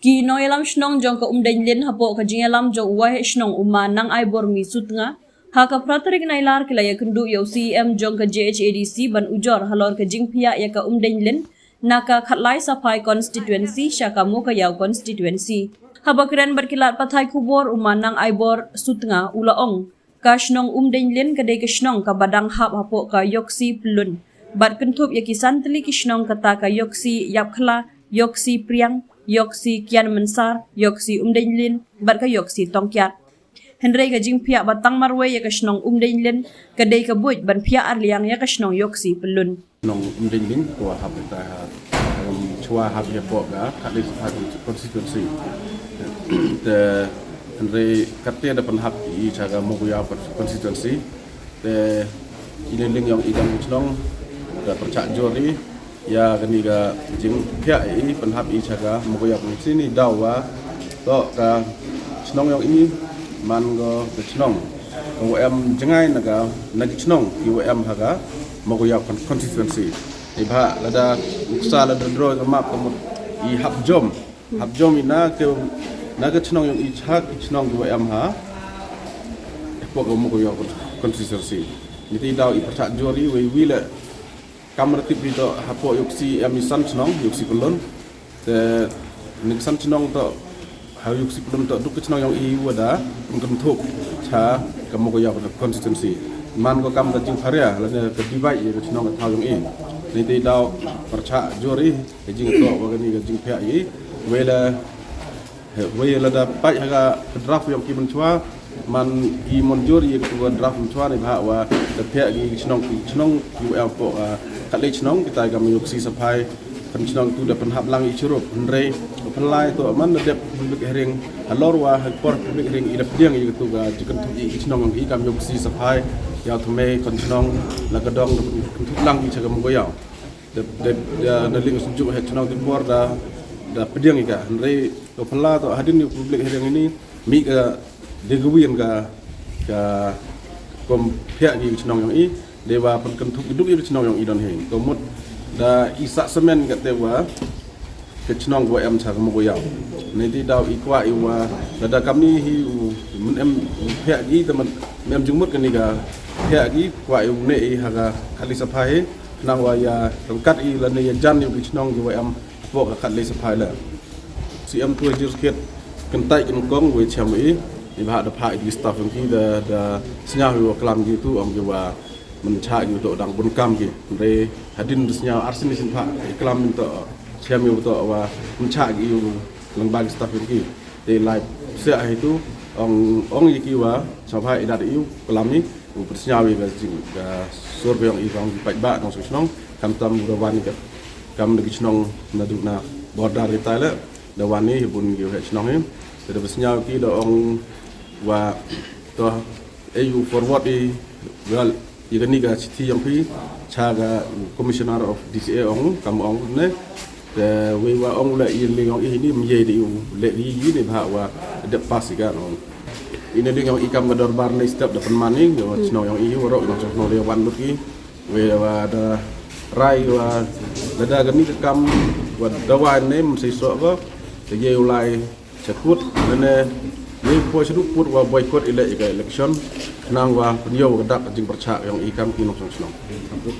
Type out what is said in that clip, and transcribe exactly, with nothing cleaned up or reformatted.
Ki nongïalam shnong jong ka Umdeiñlin hapoh ka jingïalam jong u Waheh Shnong u Ma Nangaibor Misutnga, ha ka phra tarik Nailar ki la ïakynduh ïa u C E M jong ka J H A D C ban ujor halor ka jingphiah ïa ka Umdeiñlin na ka Khatlai Saphai constituency sha ka Mowkaiaw constituency. Haba kren bad ki lad pathai khubor u Ma Nangaibor Sutnga u la ong, ka shnong Umdeiñlin ka dei ka shnong kaba dang hap hapoh ka Ïoksi Pyllun. Bad kynthup ïa ki san tylli ki shnong kata ka Ïoksi Ïapkhla, Ïoksi Priang, Ïoksi Kianmynsar, Ïoksi Umdeiñlin, bad ka Ïoksi Tongkiat. Hynrei ka jingphiah ba tang marwei ïa ka shnong Umdeiñlin ka dei ka buit ban phiah arliang ïa ka shnong Ïoksi Pyllun. Shnong Umdeiñlin ko hap ta, um, chwa hap ïa pok ga ka dei sa constituency. Te hynrei kate da pynhap i cha ka Mowkaiaw constituency. Te ine ling yong i kam shnong da pyrchah jor i ïa kani ka jingphiah i pynhap i cha ka Mowkaiaw constituency ni daw wa to ka shnong yong i man ko ka shnong ko wa em jngai na ka na ki shnong ki wa em ha ka Mowkaiaw con- constituency. Ni ba lada uksa lada draw ka map ka mut i hap jom hap jom i na ke na ka shnong yong i cha ki shnong ki wa em ha pok ka Mowkaiaw constituency. Ni ti daw i pyrchah jor i wei wei le kam ratip ri to hapoh Ïoksi em i san shnong Ïoksi Pyllun. Te ning san shnong to ha Ïoksi Pyllun to duk ka shnong yong i wa da pynkynthup cha ka Mowkaiaw constituency. Man ko kam da jingpharia lane ka divide ïa ka shnong ka thaw yong i. Ni ti daw pyrchah jor i ka jingto wa kani ka jingphiah i wei la He, wei lada pait ha ka draft yong ki mynchwa man ki mynjur ïa ka draft mynchwa ni ba wa da pek ki shnong ki shnong ki wa em po ka le shnong kita ka Ïoksi Saphai kan shnong tu da pynhap lang i churup hynrei pynlai to man da dep public hearing halor wa ha por public hearing i da pdiang ïa tu ka jikan tu i shnong i kam Ïoksi Saphai ïa tu me kan shnong la ka dong da pynhap lang i cha ka Mowkaiaw. Da da da da ling sum juk het chnong tin por da da pdiang ika hynrei to pala to hadin yu public hearing ini mi ka de gwin ka ka kom pia gi chnong yong i de wa pun kan thuk duk i chnong yong i don he to mut da i sa semen ka te wa ka chnong wa em cha ka Mowkaiaw ne di daw i kwa i wa da da kam ni hi u mun em pia gi da mun em jingmut ka ni ka pia gi kwa i u ne i ha ka kali sa pha he Nang wa ïa ryngkat i lane ïa jan ïa ki chnong ki wa em hapoh ka khatlei saphai la. C M tu jir kit kyntait kin kong wei chem i i bha da pha i di staff ki da da sñiaw ïa wa klam ki tu ong ki wa myncha ïa u to dang bun kam ki. Re hadin da sñiaw arsin ni sin pha i klam min to chem ïa u to wa myncha ïa u lang ba ki staff ki. Te lai sia hi tu ong ong ïa ki wa saphai i da ïa u klam i. U pynsñiaw ïa ka jing ka sur ka yong i ka ong ki paidbah nong shnong kam tam u da wan ka kam da ki shnong na du na border ri tai le da wan i bun ki he shnong i da pynsñiaw ki da ong wa to e u forward i gal i ka ni ka chithi yong phi cha ka commissioner of D C A ong kam ong ne Te wei wa ong le i ni ong i ni mye de u le i ni bha wa de pas i ka ong. I ni ong i kam ka dorbar nei step da pynman i wa chnong ong i wa ro ong chnong le wan lut i. Wei wa da rai wa da da ka ni ka kam wa da wa nei msei so ko. Te ye u lai Chakut mene ye po chadu put wa boycott ile ika election nang wa pynyo ka dak jing percha yong i kam ki nong shnong.